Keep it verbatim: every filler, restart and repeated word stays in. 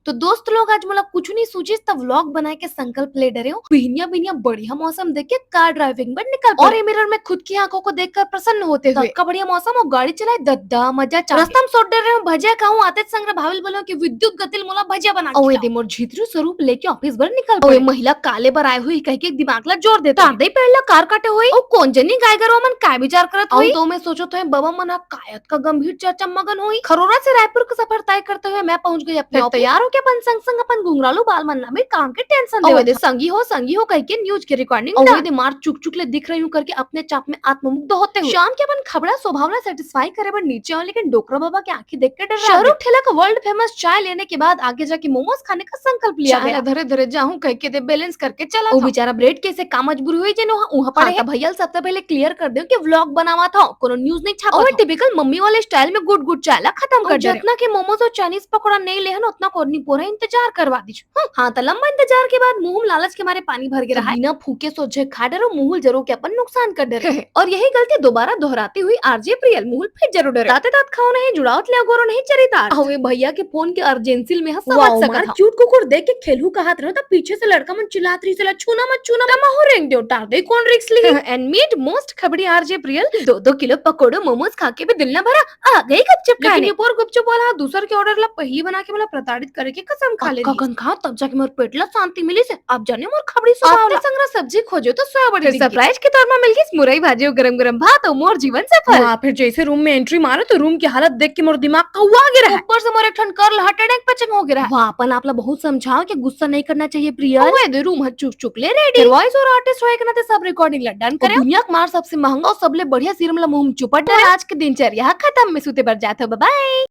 तो दोस्त लोग, आज मोला कुछ नहीं सूझिस, त vlog बनाए के संकल्प ले डरे हूँ। बिहनिया बिहनिया बढ़िया मौसम देख के car driving बर निकल पड़े। और ये mirror में खुद की आंखों को देखकर प्रसन्न होते हुए। ततका बढ़िया मौसम और गाड़ी चलाए, दद्दा मजा चाहे। रस्ता में सोच डरे हूँ, भजिया खाऊं, आते संग भाभी ल बोले हूँ कि विद्युत गति ले मोला भजिया बना के अउ खिलाओ। एदे मोर झितरू स्वरूप लेके office बर निकल अउ ये पड़े। महिला काले बर आए हुई कह के दिमाग ला जोर देता। तारदई पेड़ ला कार काटे होई। अउ कोन जनी गाय गरवा मन काय विचार करत अउ होई। तो मैं सोचत हों, बबा मन ह काय अतका गंभीर चर्चा मगन होई। खरोरा से रायपुर का सफर तय करते हुए मैं पहुंच गई अपने फिर office। तैयार होके अपन संग संग अपन घुंघरालू बाल मन ला भी काम के tension अउ देवत एदे हूँ। संगी हो, संगी हो कह के news के recording अउ डाल। एदे मार चुक चुक ले दिख रही हूँ करके अपने चाप में आत्ममुग्ध होते हुए। शाम के अपन खबड़ा स्वभाव ला satisfy करे बर नीचे आऊं, लेकिन डोकरा बाबा के आंखी देख के डर शाहरुख ठेला का world famous चाय लेने के बाद आगे जाके momos खाने का संकल्प लिया चाय गया। ला धरे धरे जाहूं कह के दे balance करके चला अउ था। बेचारा ब्रेड के से का मजबूरी हुई जेन उहाँ, उहाँ पड़े हाँ, हे। त भैया ल सबसे पहले clear कर देव कि vlog बनावा था, कोनो news नहीं छापा अउ था। Typical मम्मी वाले style में गुट गुट चाय ला खत्म अउ कर दे रहे। जतना के momos अउ Chinese पकौड़ा नहीं लेहन, ओतना कोरनी पोरा इंतजार करवा दीजिए। हाँ, हाँ, त लंबा इंतजार के बाद मुंह में लालच के मारे पानी भर गिरा है। बिना फूके सोझे खा डरो, मुहुल जरो के अपन नुकसान कर डरे। और यही गलती दोबारा दोहराती हुई आरजे प्रियल मुहुल फिर जरो डरे। ताते तात खाओ नहीं, जुड़ावत ले अगोरो नहीं चरितार्थ। अउ ये भैया के फोन के urgency में ह समझ वाओ, सकत मार हव। Cute कुकुर देख के खेलहू कहत रहो, त पीछे से लड़का मन चिल्लात रही, "साला छूना मत, छूना मत।" त महू रेंग देव, तारदई कोन risk ली। And meet most खबड़ी आरजे प्रियल, दो दो किलो पकोड़ो momos खा के भी दिल ना भरा, आ गई गुपचुप लेकिन खाने। ये पोर गुपचुप वाला दूसर के order ला पहली बना के मोला प्रताड़ित करे के कसम खा ले अतका रहिस। कन खा, तब जाके मोर पेट ला शांति मिलिस हे। अब जाने मोर खबड़ी स्वभाव आते ला। संग सब्जी खोजो तो सोयाबड़ी फिर दिख गे। Surprise के तौर में मिल गई मुरई भाजी अउ गरम गरम भात अउ मोर जीवन सफल। वाह, फिर जैसे room में entry मारो तो room की हालत देख के मोर दिमाग कौआ गे रहा है। ऊपर से मोर एक ठन कर ला heart attack पचंग हो गे रहा है। वाह, अपन आप ला बहुत समझाओ कि गुस्सा नहीं करना चाहिए प्रियल। अउ एदे room ह चुक चुक ले ready। फिर voice over artist होए के नाते सब recording ला done अउ करे। दुनिया के मार सबसे महंगा अउ सबले बढ़िया serum ला मुंह में चुपट डरे। आज के दिनचर्या ह खत्म, मैं सुते बर जात हूँ, bye bye।